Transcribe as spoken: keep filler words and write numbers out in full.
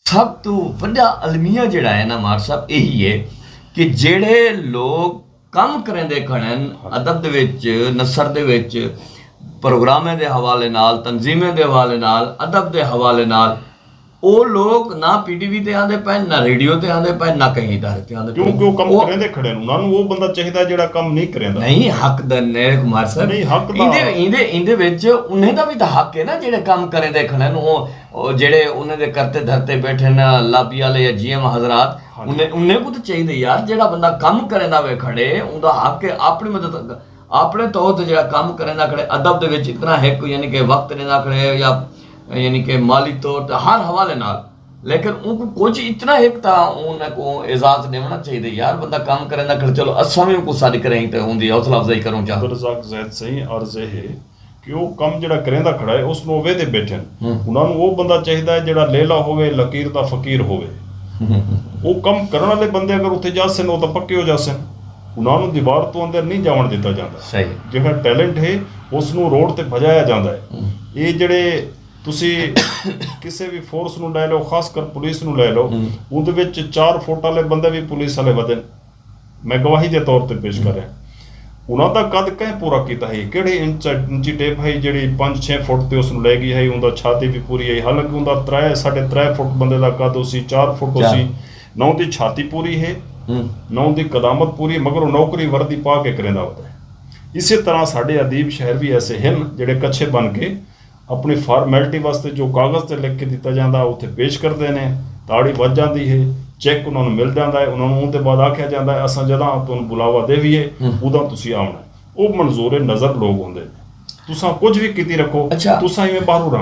سب توں وݙا المیہ جیڑھا ہے نا مار صاحب، ایہی ہے کہ جیڑھے لوگ کم کریندے کھڑن، ادب دے وچ، نثر دے وچ، پروگرامیں دے حوالے نال، تنظیمیں دے حوالے نال، ادب دے حوالے نال، او لوگ نہ پی ٹی وی تے آندے پئن، نہ ریڈیو تے آندے پئن، نہ کہیں ادارے تے آندے پئن۔ کیوں کہ او کم کریندے کھڑن، انہاں نوں او بندہ چاہیدا جیڑھا کم نہیں کریندا۔ نہیں، حق دا نیک مار صاحب۔ نہیں، حق دا۔ ایندے ایندے ایندے وچ انہیں دا وی تاں حق ہے نا، جیڑھے کم کریندے کھڑن، او او جیڑھے انہیں دے کرتے دھرتے بیٹھے نا، لابی والے یا جی ایم حضرات، انہیں انہیں کو تو چاہیے یار، جیڑھا بندہ کم کریندا وے کھڑے، اوندا حق ہے اپنی مدد، اپنے طور تے جیڑھا کم کریندا کھڑے، ادب دے وچ اتنا ہک یعنی کہ وقت ݙیندا کھڑے یا یعنی کہ مالی طور تے ہر حوالے نال، لیکن اون کو کچھ اتنا ہک تاں اون کو اعزاز ݙیوݨا چاہیے یار، بندہ کم کریندا کھڑے، چلو اساں وی اون کو سݙ کریں تے اوندی حوصلہ افزائی کروں چا۔ عبدالرزاق زید سئیں، عرض اے ہے کہ او کم جیڑھا کریندا کھڑا ہے، اس نوں ویندے بیٹھن۔ انہاں نوں او بندہ چاہیدا ہے جیڑھا لیلا ہووے، لکیر دا فقیر ہووے۔ او کم کرݨ والے بندے اگر اتھے جاسن، او تاں پکے ہو جاسن۔ انہاں نوں دیوار توں اندر نہیں جاوݨ ݙتا جاندا۔ صحیح۔ جیڑھا ٹیلنٹ ہے، اس نوں روڈ تے بھڄایا جاندا ہے۔ اے جیڑھے تسی کسے وی فورس نوں لے لو، خاص کر پولیس نوں لے لو، اوندے وچ چار فٹ والے بندے وی پولیس والے ودن۔ میں گواہی دے طور تے پیش کر رہا۔ انہاں دا قد کہیں پورا کیتا ہے؟ کیڑھے انچ، انچی ٹیپ ہے جیڑھی پنج چھ فٹ تے اس نوں لے گئی ہے؟ اوندا چھاتی بھی پوری ہے، حالانکہ اوندا ترے، ساڑھے ترے فٹ بندے دا قد ہوسی، چار فٹ ہوسی۔ نہ اوندی چھاتی پوری ہے، نہ اوندی قدامت پوری ہے، مگر او نوکری وردی پا کے کریندا ہوتا ہے۔ اسی طرح ساڈے ادیب شہر بھی ایسے ہن جیڑھے کچھے بن کے اپݨی فارمیلٹی واسطے جو کاغذ تے لکھ کے ݙتا جاندا، اتھے پیش کردے نے، تاڑی وڄ جاندی ہے، چیک انہاں نوں مل جاندا ہے، انہاں نوں اوندے بعد آکھیا جاندا ہے، اساں جݙاں تہاݙوں بلاوا ݙیویے، اداں تسی آوݨا ہے۔ او منظور نظر لوگ ہوندے نے۔ تساں کجھ وی کیتی رکھو، اچھا۔ تساں ایویں ٻاہروں رہݨا۔